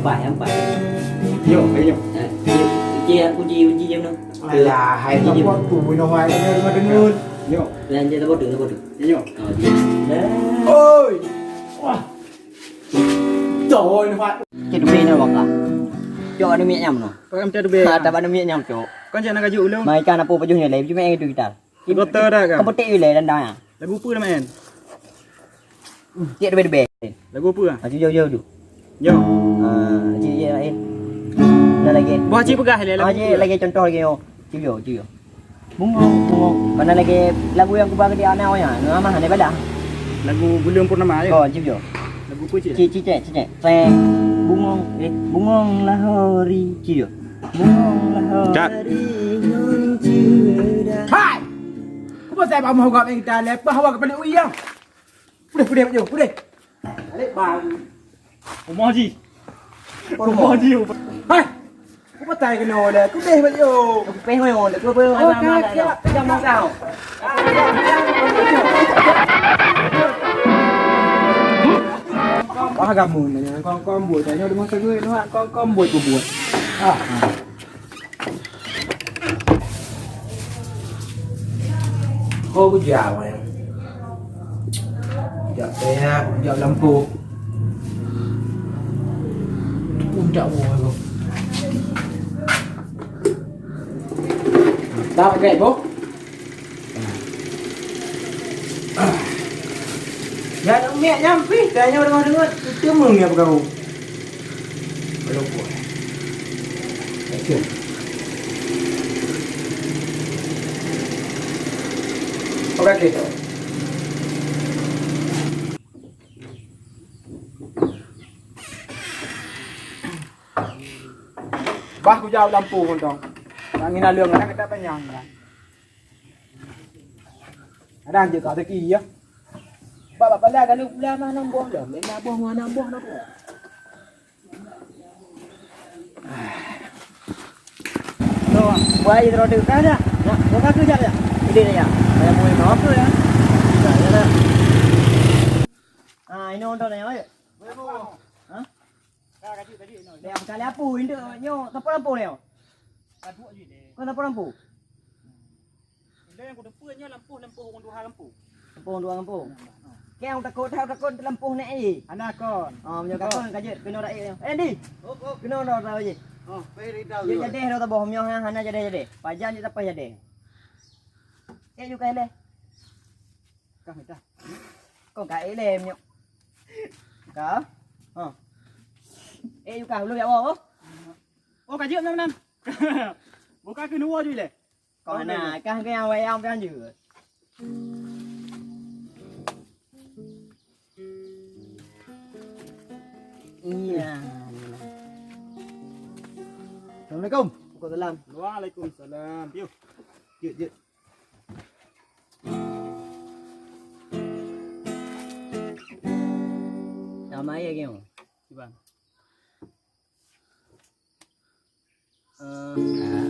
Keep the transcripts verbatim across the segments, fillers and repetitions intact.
Pai, ampai. Yo, ayo. Eh, uji, uji, uji jam enam. Alah, hai, uji jam. Buat tu, bunoe hai, ada rumah dengun. Yo. Lanjut, tak bodoh, tak bodoh. Yo. Oh, dia. Oi. Wah. Tahu ni, Pak. Cik Dubé ni, Bang. Cok, ada minyak nyam, no? Kau kan cak Dubé. Ha, tak ada minyak nyam, Cok. Kau cak nak kajuk ulung? Mai ikan apa pajuh ni, lai. Cuma yang itu kita. Kau tahu dah, kan? Kau petik je, lai, dandang, ya. Lagu apa nama, kan? Cik Dubé-Dubé. Lagu apa, kan? Ah, jujur, jujur, jujur. Yo. Ah, cik, cik, eh. Dah lagi. Buah cik peugah, lai, lagu apa? Cik, lagi contoh lagi, yo. Cujok, cujok. Bungong, bungong. Mana lagi lagu yang kuba ke dia anak awaknya? Nama hana bala. Lagu Buleuen Purnama, ya? Oh, cujok. Lagu apa, cik? Cik, cik, cik, cik. Sayang. Bungong, eh, bungong lahori, cujok. Bungong lahori. Cut. Hai! Kuba saya bak moh gap yang kita lepas awak kepala uyang. Pudeh, pudeh, pudeh, pudeh. Balik baru. Umah ji. Umah ji. Hai. Ku patai kena dah. Ku deh balik yo. Ku peh mai on. Ku peh mai. Oh, kakak. Jangan mau kau. Wah, kamu ni, kau, kau buat, tanya rumah saya, kau, kau buat, kau buat. Ah. Oh, kujak, weh. Kujak payah, kujak lampôh. Kujak, weh, kau. Tak pakai, boh? Ya, nak miak nyampih, tanya orang dengar, kita mung ya, pegang. Belum kuat. Action. Oke, oke. Bah kujak lampôh, Untông. Angin aleueng, anak kita panyang, kan? Kadang je kau teki, ya. Bak, bak, bala, kalau pula mah enam boh dah. Lima boh, enam boh, enam boh. Tuh, buat aja terus dekat dah. Nak, buka tu jap ya. Ini dia ya. Saya boleh bawa apa ya? Dah, ya dah. Ah, ini untuk nanya, ayo. Hah? Dia kali apa? Ini nyo, tak apa apa ni. Kau tak apa apa? Lampôh, lampôh. Lampôh, lampôh. Keu takot, takot lampôh naik air. Hana kon. Oh, meunyoe kon ka jeuet keunoe rakyat nyoe. Eh, Di. Keunoe dah tahu je. Oh, pergi dah. Dia jadi dah taboh, meunyoe hana jadi, jadi. Pajan je tak payah jadi. Eh, yuk kah leh. Kah minta. Kau ka ilem nyoe. Kah? Ha. Eh, yuk kah, belum ya, oh. Oh, ka jeuet nam nam. Buka keu nuwo ju leh. Kau na kah ke yang wayang pian jeuet. Iya. Assalamualaikum. Waalaikumsalam. Waalaikumsalam. Yuk. Jeuet, jeuet. Sama ya, Geng. Cuba. Eh,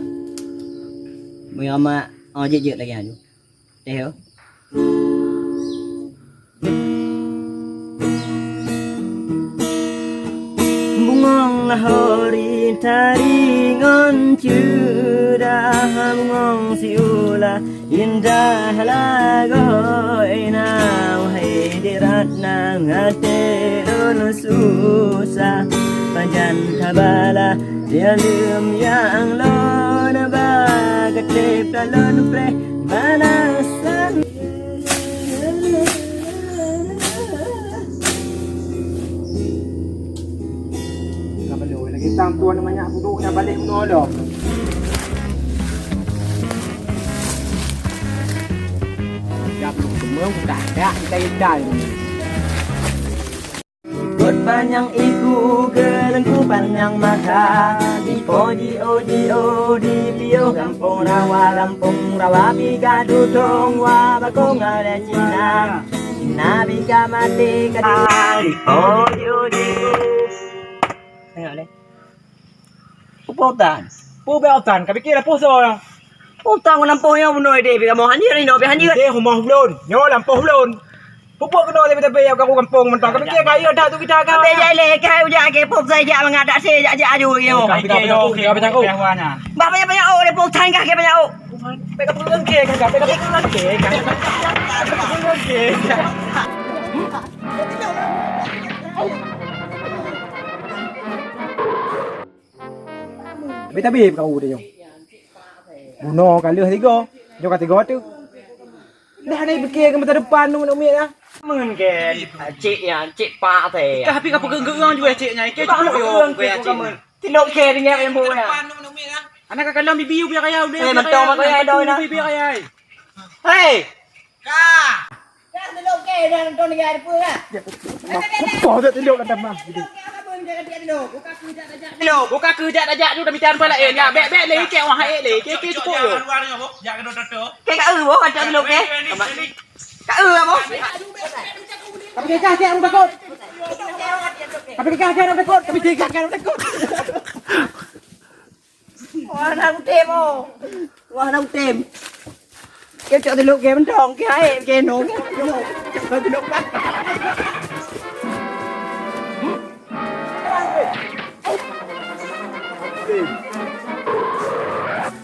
meunyoe mak, oh, jeuet-jeuet lagèe nyan. Teh, oh. Bungong lahori tari ngon ceudah, bungong siulah indah lagoe na, wahai di Ratna, até lôn susah, pajan tabala, dia lom nyang lôn ba, geutép lôn preh balasan. Ka baloi lagèe sang tuan manyak budok nyang balek bunoe lom. Ya, belum semua buka dak kita itai. Kot panyang iku geulengku panyang mata, di po ji o ji o di piôh gampông rawa, gampông rawa pi ka dutong wa bakong ada Cina. Cina bi ka maté ka di po ji o ji o. Tengok leh. Peue utan? Peue bèk utan? Ka pikir lah peue soe. Utan ngon lampôh nyoe bunoe deh, bèk kamoe hanyut inoe, bèk hanyut. Deh rumoh ulôn, nyoe lampôh ulôn. Pupuk keunoe lé beutabé ya karu gampông mantong. Kami kira kaya dah tu kita kan. Abang jai lé kai ujak ke pop sai jak mangat tak se jak jak aju nyoe. Kami kira banyak oh, kira banyak oh. Bah banyak banyak oh lé pop sai kah ke banyak oh. Pek ka pulang ke, ka pek ka pulang ke. Tapi tabib kau dia nyoe. Bunoe ka lheueh tiga. Nyoe ka tiga tu. Dah ni fikir ke masa depan tu nak umit dah. Mungkin cik ya, cik pak teh. Kah tapi ka peugeuh-geuh juga cik nya. Ke cukup yo, ke cik. Tilok ke dengan yang bawa ya. Anak ka kalon bibi biar kaya udah. Eh, mentong mak kaya dah nak. Bibi kaya. Hei. Ka. Dah tilok ke dah nonton dengan apa lah. Kau tak tilok dah mah. Lo, buka keu jak tajak tu dah mita pala eh. Nyak bek-bek lé kek wah eh lé. Kek kek cukup yo. Kek ka eu boh kacok lok eh. Ka eu boh. Tapi kek kek takut. Tapi kek kek takut. Tapi kek kek takut. Wah, nak utem oh. Wah, nak utem. Kecok teluk ke mentong ke air ke no. Kecok teluk.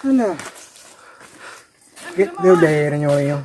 Alah. Gét lé udai nyoe nyoe.